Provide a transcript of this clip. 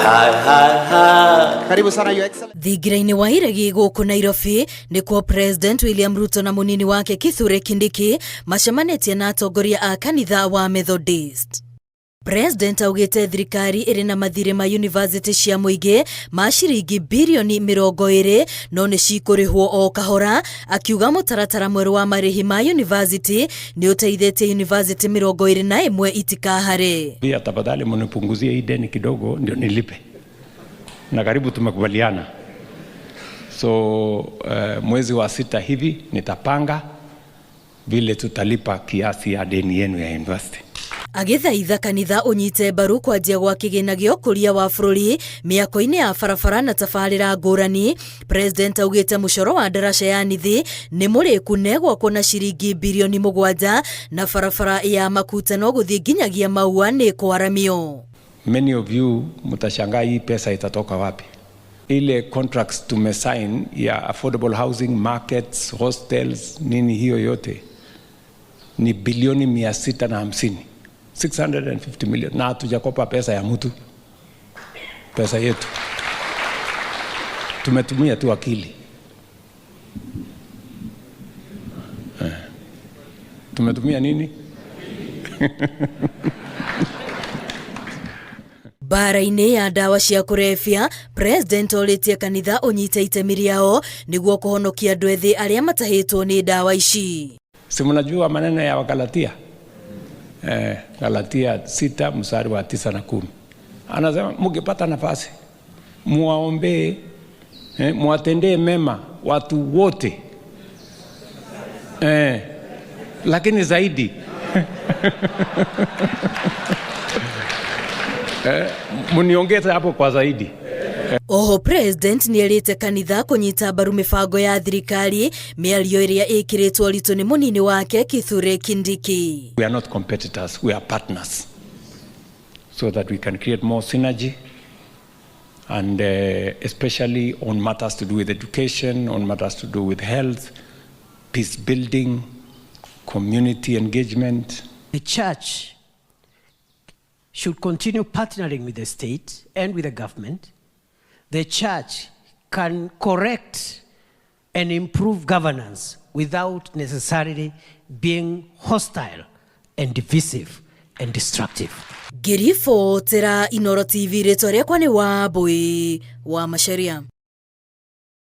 Hai, hai, hai. Karibu sana Your Excellency. Thingira-inĩ wa iregi gũkũ Nairobi nĩkuo President William Ruto na mũnini wake Kithure Kindiki macemanĩtie na atongoria a kanitha wa Methodist. President augĩte thirikari ĩrĩ na mathirĩ ma yunivasĩtĩ cia mũingĩ ma ciringi birioni 20 no nĩ cikũrĩhwo o kahora, akiuga mũtaratara mwerũ wa marĩhi ma yunivasĩtĩ nĩ ũteithĩtie yunivasĩtĩ 21 itikahare. Pia tafadhali mnipunguzie hii deni kidogo ndio nilipe, na karibu tumekubaliana. So mwezi wa sita hivi nitapanga vile tutalipa kiasi ya deni yenu ya university. Agĩthaitha kanitha ũnyite mbaru kwanjia gwa kĩgĩna gĩa ũkũria wa bũrũri mĩako-inĩ ya barabara na tabarĩra ngũrani. President augĩte mũcoro wa ndaraca ya Nithi nĩ mũrĩku na ĩgwakwo na ciringi birioni 7 na barabara ya Makuta no gũthiĩ nginyagia Maua nĩ kwaramio. Many of you mtashangaa hii pesa itatoka wapi? Ile contracts tumesign ya affordable housing markets, hostels, nini hiyo yote ni bilioni 650, 650 million, na hatujakopa pesa ya mtu, pesa yetu tumetumia tu akili. Tumetumia nini? Mbara-inĩ ya ndawa cia kũrebia, President orĩtie kanitha ũnyite itemi rĩao nĩguo kũhonokia andũ ethĩ arĩa matahĩtwo nĩ ndawa ici. Si mnajua maneno ya Wagalatia? Galatia 6 mstari wa 9 na 10. Anasema mkipata nafasi muwaombee, muwatendee mema watu wote. Lakini zaidi muniongeze hapo kwa zaidi. Oho President nĩerĩte kanitha kũnyita mbaru mĩbango ya thirikari, mĩario ĩrĩa ĩkĩrĩtwo ũritũ nĩ mũnini wake Kithure Kindiki. We are not competitors, we are partners, so that we can create more synergy, and especially on matters to do with education, on matters to do with health, peace building, community engagement. The church should continue partnering with the state and with the government. The church can correct and improve governance without necessarily being hostile and divisive and destructive. Ngĩribotera Inooro TV, rĩtwa rĩakwa nĩ Wambui wa Macharia.